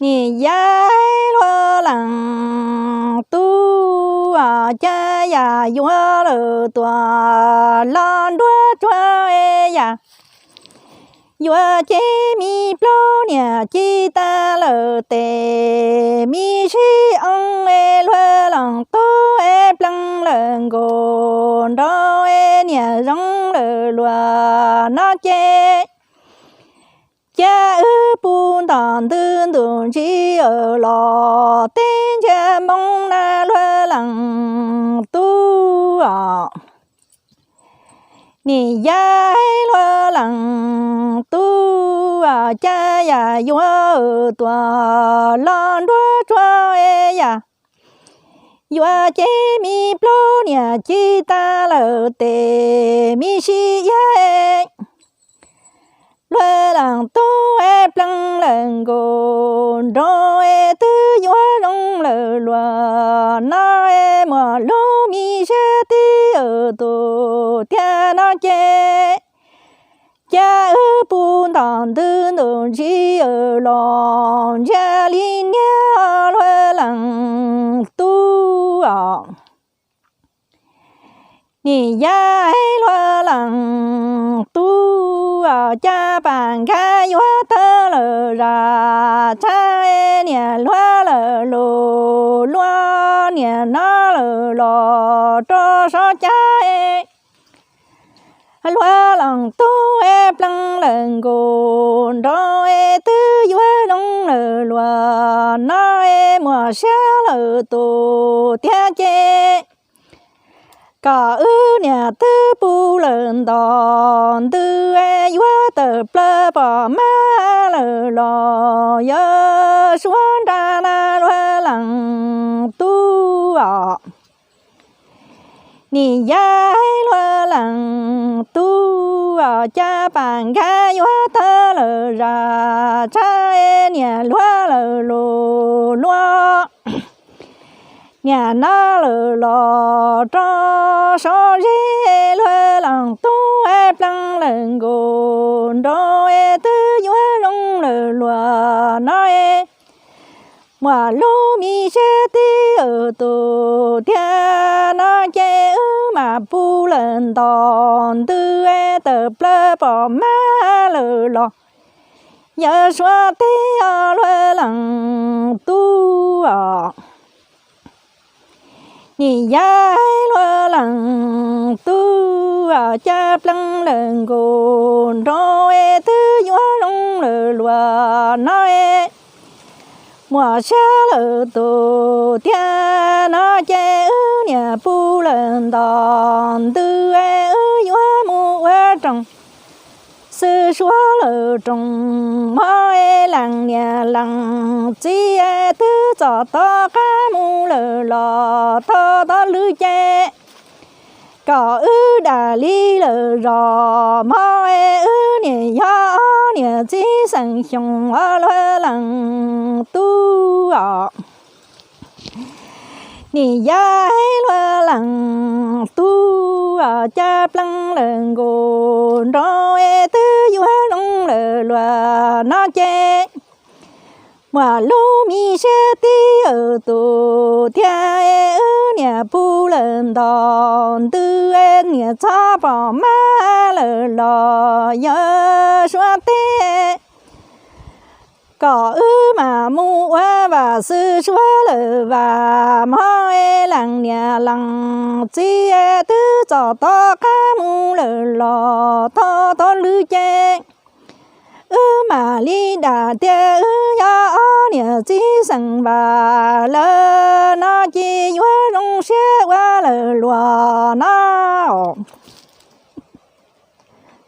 Nim yaig luag leej tub, cas yam yuav lawm tuaj los nruab tsuag es yam yuav ces me plaub niam ci tag lawm tes me sib oo es luag leej tub es pleev lawm nkaus nrau es niam zoo lawm luag no ces cia wb pw ntom ntws ntuj ntsis los teb ntsia moo na luag leej tub os. Nim yaig luag leej tub, cas yam yuav tuaj los nruab tsuag es yam yuav ces me plaub niam ci tag lawm tes me sib iab luag leej tub es pleev lawm nkaus nrau es twb yuav zoo lawm luag no es muaj lub me siab tib tus tiag no ces cia wb pw ntom ntws ntuj ntsis los ntsia li niag luag leej tub os. Nim yaig luag leej tub, cas pam nkaj yuav tawg lawm zaj tshaj es niam hluas lawm lus luag niam no lawm los rau sab cag es luag leej tub es pleev lawm nkaus nrau es twb yuav zoo lawm luag no es muaj siab lawm tus tiag ces kom wb niam twb pw lawm ntom ntws es yuav tawm plaws pom mab lawm los yog suav nra na luag leej tub os. Nim yaig luag leej tub, cas pam nkaj yuav tawg lawm zaj tshaj es niam hluas lawm lus luag niam no lawm los rau sab zeb luag leej tub es pleev lawm nkaus nrau es twb yuav zoo lawm luag no es muaj lub me siab tib tus tiag no ces wb mam pw lawm ntom ntws es tawm plaws pom mab lawm los yog suav teb os luag leej tub os. Nim yaig luag leej tub, cas pleev lawm nkaus nrau es twb yuav zoo lawm luag no es muaj siab lawm tus tiag no ces wb niam pw lawm ntom ntws es wb yuav mus ua rooj xwb suav lawm rooj mog es leej niam leej txiv es twb txom tom qab mus lawm los tau tom lwm ces kom wb dam li lawm zos mog es wb niam yog ob niam txiv xeem xyoo os luag leej tub os. Nim yaig luag leej tub, cas pleev lawm nkaus nrau es twb yuav zoo lawm luag no ces muaj lub me siab tib tus tiag es wb niam pw lawm ntom ntws es niam txhob pom mab lawm los yog suav teb kom wb mam mus ua vam xwb suav lawm vam mog es leej niam leej txiv es twb txom tom qab mus lawm los tau tom lwm ces wb mam li dam tias wb yog ob niam txiv xeem vam lawm no